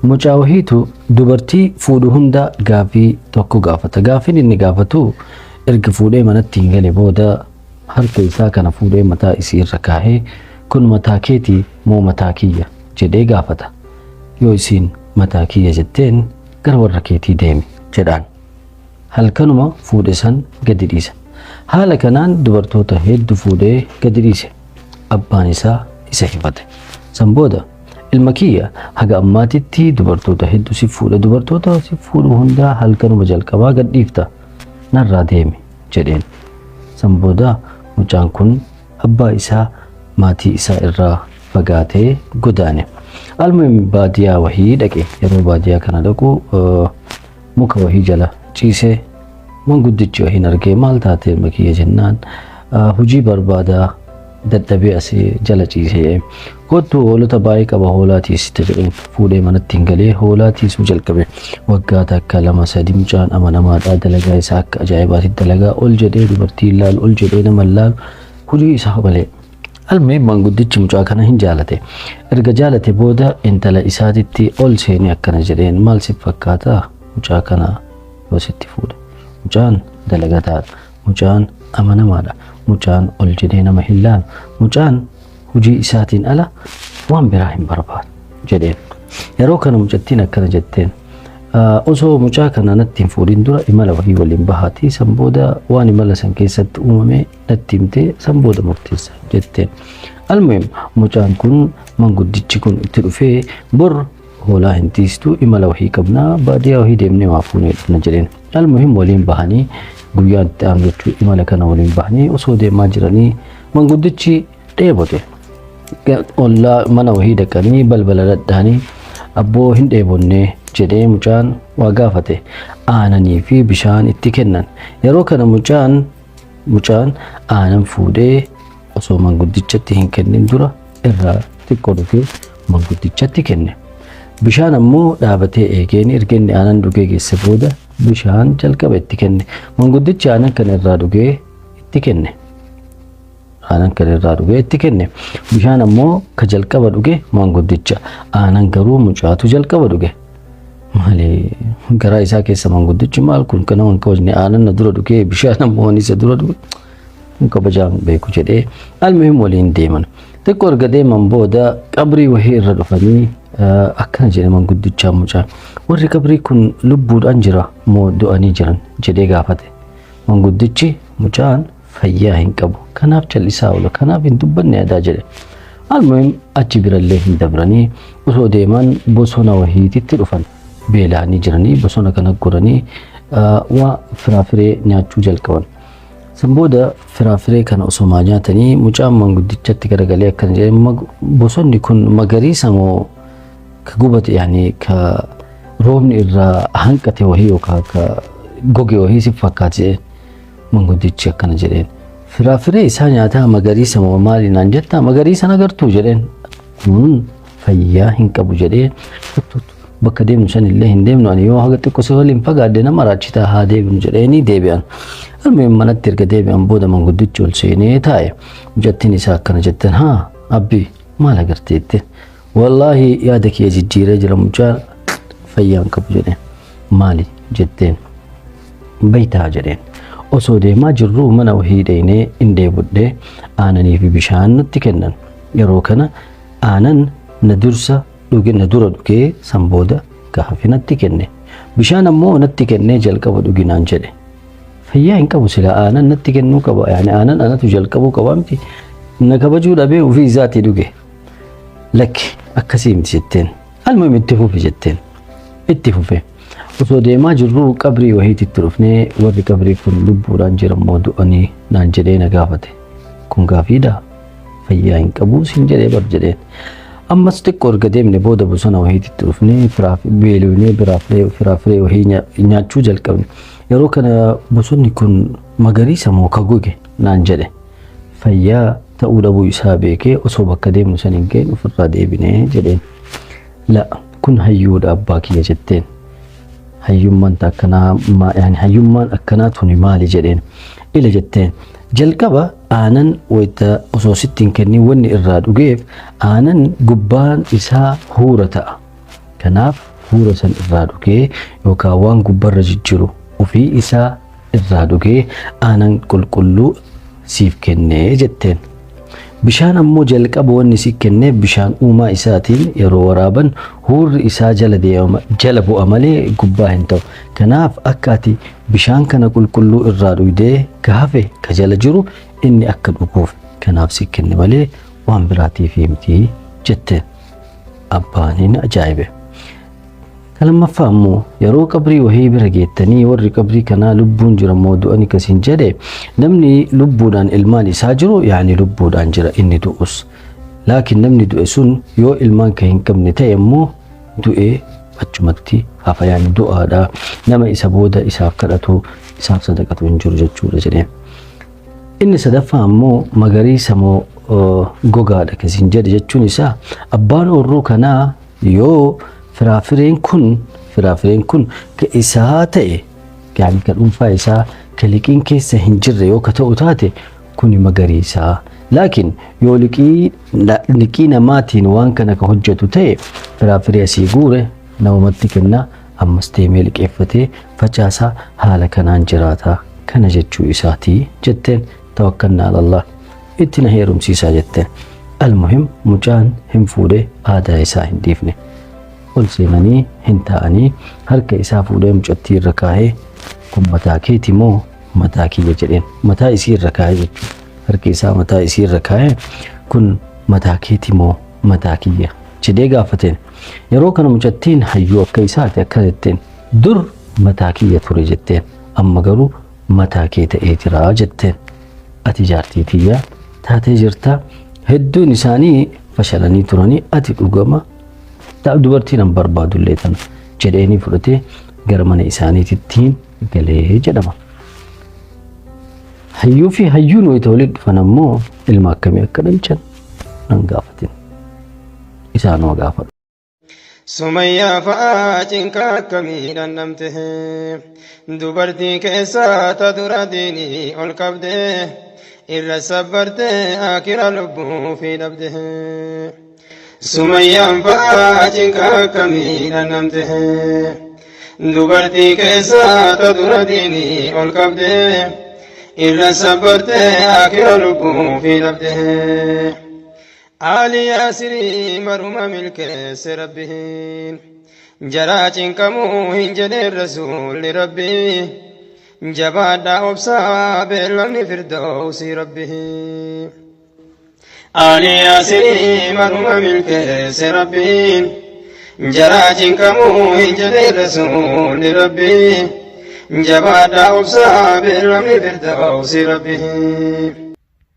Mucaa wahiitu dubartii fuudhu hunda gaafii tokko gaafata. Gaafiin inni gaafatu erga fuudhee manatti hin gale booda harka isaa kana fuudhee mataa isii irra kaahee kun mataa keetii moo mataa kiyya jedhee gaafata. Yoo isiin mataa kiyya jetteen gara warra keetii deemi jedhaan. Halkanuma fuudhe san gadi dhiisa. Haala kanaan dubartoota hedduu fuudhee gadi dhiise. Abbaan isaa isa hifate. San booda ilma kiyya haga ammaatitti dubartoota hedduu si fuudha, dubartoota si fuudhu hundaa halkanuma jalqabaa gad dhiifta, narraa deemi jedheen. San booda mucaan kun abbaa isaa maatii isaa irraa fagaatee godaane. Almuhim baadiyaa wahii dhaqe. Yeroo baadiyaa kana dhaqu muka wahii jala ciisee manguddichi wahiin argee maal taate ilma kiyya jennaan hojii barbaadaa dadhabee asii jala ciisee kottu hoolota baay'ee qaba hoolaa tiisite jedheen fuudhee manatti hin galee hoolaa tiisuu jalqabe. Waggaa takka lama sadi mucaan amanamaadhaa dalagaa isaa akka ajaa'ibaatti dalagaa ol jedhee dubartii ilaalu ol jedhee nama ilaalu hojii isaa malee. Almee manguddichi mucaa kana hin jaalate. Erga jaalate booda intala isaatitti ol seenee akkana jedheen maal si fakkaata mucaa kana yoo sitti fuudhe. Mucaan dalagataadha. Mucaan amanamaadha. Mucaan ol jedhee nama hin laalu. Mucaan hojii isaatiin ala waan biraa hin barbaadu jedheen. Yeroo kana mucattiin akkana jetteen. Osoo mucaa kana natti hin fuudhin dura imala wahii waliin bahaatii san booda waan imala san keessatti uumame natti himtee san booda murteessa jetteen. Almuhim mucaan kun manguddichi kun itti dhufee bor hoolaa hin tiistu imala wahii qabnaa baadiyyaa wahii deemnee waa fuunee dhufna jedheen. Almuhim waliin bahanii guyyaa itti aanu jechuu imala kana waliin bahanii osoo deemaa jiranii manguddichi dheebote. Ollaa mana wahii dhaqanii balbala dhadhaanii abboo hin dheebonnee jedhee mucaan waa gaafate. Aananii fi bishaan itti kennan. Yeroo kana mucaan aanan fuudhee osoo manguddichatti hin kennin dura irraa xiqqoo dhugee manguddichatti kenne. Bishaan ammoo dhaabatee eegeen erga inni aanan dhugee geesse booda bishaan jalqaba itti kenne. Manguddichi aanan kana irraa dhugee itti kenne. Aanan kana irraa dhugee itti kenne. Bishaan ammoo ka jalqaba dhuge manguddicha. Aanan garuu mucaatu jalqaba dhuge. Maali garaa isaa keessa manguddichi maal kun kana hin kabajne aanan na dura dhugee bishaan ammoo ani isa dura dhuge. Kun kabajaan beeku jedhee almuhim waliin deeman. Xiqqoo erga deeman booda qabrii wahii irra dhufanii akkana jedhe manguddichaan mucaan. Warri qabrii kun lubbuudhaan jira moo du'anii jiran jedhee gaafate. Manguddichi mucaan fayyaa hin qabu. Kanaaf callisaa oola. Kanaaf hin dubbanne adaa jedhe. Almuhim achi birallee hin dabranii osoo deeman bosona wahiititti dhufan. Beela'anii jiranii bosona kana goranii waa firaafiree nyaachuu jalqaban. San booda firaafiree kana osomaa nyaatanii mucaan manguddichatti garagalee akkana jedhe bosonni kun magariisa moo ka gubate yaani ka roobni irraa hanqate wahii yookaan ka goge wahii si fakkaate jedheen. Manguddichi akkana jedheen. Firaafiree isaa nyaataa magariisa moo maali naan jettaa magariisa nagartuu jedheen. Kun fayyaa hin qabu jedhee bakka deemnu san illee hin deemnu ani yoo haga xiqqoo si waliin fagaadde nama raachitaa haa deebinu jedheenii deebi'an. Almuhim manatti erga deebi'an booda manguddichi ol seenee taa'e. Mucattiin isaa akkana jetteen haa abbi maal agartee jetteen. Wallaahi yaada kiyya jijjiiree jira mucaa fayyaa hin qabu jedheen. Maali jetteen. Baytaa jedheen. Osoo deemaa jirruu mana wahii dheeynee hin deebudhee aananii fi bishaan nutti kennan. Yeroo kana aanan na dursa dhuge na dura dhugee san booda gaafi natti kenne. Bishaan ammoo natti kennee jalqaba dhuginaan jedhe. Fayyaa hin qabu sila aanan natti kennuu qaba. Yaani aanan anatu jalqabuu qaba miti. Na kabajuu dhabee ofii isaatii dhuge. Lakki akkasii miti jetteen. Almuhim itti fufi jetteen. Itti fufe. Osoo deemaa jirruu qabrii wahiititti dhufnee warri qabrii kun lubbuudhaan jiran moo du'anii naan jedhee na gaafate. Kun gaafiidhaa? Fayyaa hin qabu siin jedhee bar jedheen. Ammas xiqqoo erga deemne booda bosona wahiititti dhufnee beelofnee firaafiree wahii nyaachuu jalqabne. Yeroo kana bosonni kun magariisa moo ka goge naan jedhe. Fayyaa ta'uu dhabuu isaa beekee osoo bakka deemnu san hin ga'in ofirraa deebinee jedheen. La kun hayyuudha abbaa kiyya jetteen. Hayyummaan akkanaa yaani hayyummaan akkanaa tuni maali jedheen. Ila jetteen. Jalqaba aanan wayita osoo sitti hin kennin wanni irraa dhugeef aanan gubbaan isaa huura ta'a. Kanaaf huura san irraa dhugee yookaan waan gubbarra jijjiru ofii isaa irraa dhugee aanan qulqulluu siif kennee jetteen. Bishaan ammoo jalqaba wanni si kennee bishaan uumaa isaatiin yeroo waraaban huurri isaa jala deema jala bu'a malee gubbaa hin ta'u. Kanaaf akka ati bishaan kana qulqulluu irraa dhugdee ka hafe ka jala jiru inni akka dhuguuf kanaaf si kenne malee waan biraatiif miti jetteen. Abbaan hin ajaa'ibe. Ka lammaffaa immoo yeroo qabrii wahii bira geettanii warri qabrii kanaa lubbuun jira moo du'ani kasiin jedhe, namni lubbuudhaan ilmaan isaa jiru yaani lubbuudhaan jira inni du'us. Laakiin namni du'e sun yoo ilmaan ka hin qabne ta'e immoo du'ee achumatti hafa, yaani du'aadha, nama isa booda isaaf kadhatu isaaf sadaqatu hin jiru jechuudha jedheen. Inni sadaffaa ammoo magariisa moo gogaadha kasiin jedhe jechuun isaa, abbaan oorruu kanaa yoo firaafireen kun ka isaa ta'e, yaani ka dhuunfaa isaa ka liqiin keessa hin jirre yoo ka ta'u taate, kuni magariisaa. Laakiin yoo liqii namaatiin waan kana ka hojjetu ta'e, firaafiree asii guure namumatti kenna, ammas deemee liqeeffatee facaasaa, haala kanaan jiraata kana jechuu isaatii jetteen. Tawakkalna alallah, itti na heerumsiisaa jetteen. Almuhim, mucaan hin fuudhe, aadaa isaa hin dhiifne. Ol seenanii hin taa'anii, harka isaa fuudhee mucattii irra kaahee, "Kun mataa keeti moo mataa kiyya?" jedheen. Mataa isii irra kaahee jechuudha. Harka isaa mataa isii irra kaahee, "Kun mataa keeti moo mataa kiyya?" jedhee gaafateen. Yeroo kana mucattiin hayyuu akka isaati akka jetteen, "Dur mataa kiyya ture," jetteen, "amma garuu mataa kee ta'ee jira," jetteen. "Ati jaartii tiyya taatee jirta. Hedduun isaanii fashalanii turanii, ati dhugama dubartii nan barbaadullee tana," jedheenii fudhatee gara mana isaaniitittiin galee jedhama. Hayyuu fi hayyuun wayita walitti dhufan ammoo ilma akkamii akka dhalchan nan gaafatin. Isaanuma gaafadhu. Sumayyaa fa'aa cinqa akkamii dhandhamte? Dubartii keessaa ta dura diinii ol qabde, irra sabbarte, akira lubbuu fi dhabde. Sumayyaan fa'aa cinqa akkamii dhandhamte? Dubartii keessaa ta dura diinii ol qabde, irra sabbarte, akira lubbuu fi dhabde. Ali Yaasirii maruma milkeesse Rabbiin. Jaraa cinqamuu hin jedheen Rasuulli Rabbii. Jabaadhaa obsaa, beellamni firdoosi Rabbii. Ali Yaasirii maruma milkeesse Rabbiin. Jaraa cinqamuu hin jedheen Rasuulli Rabbii. Jabaadhaa obsaa, beellamni firdoosi Rabbii.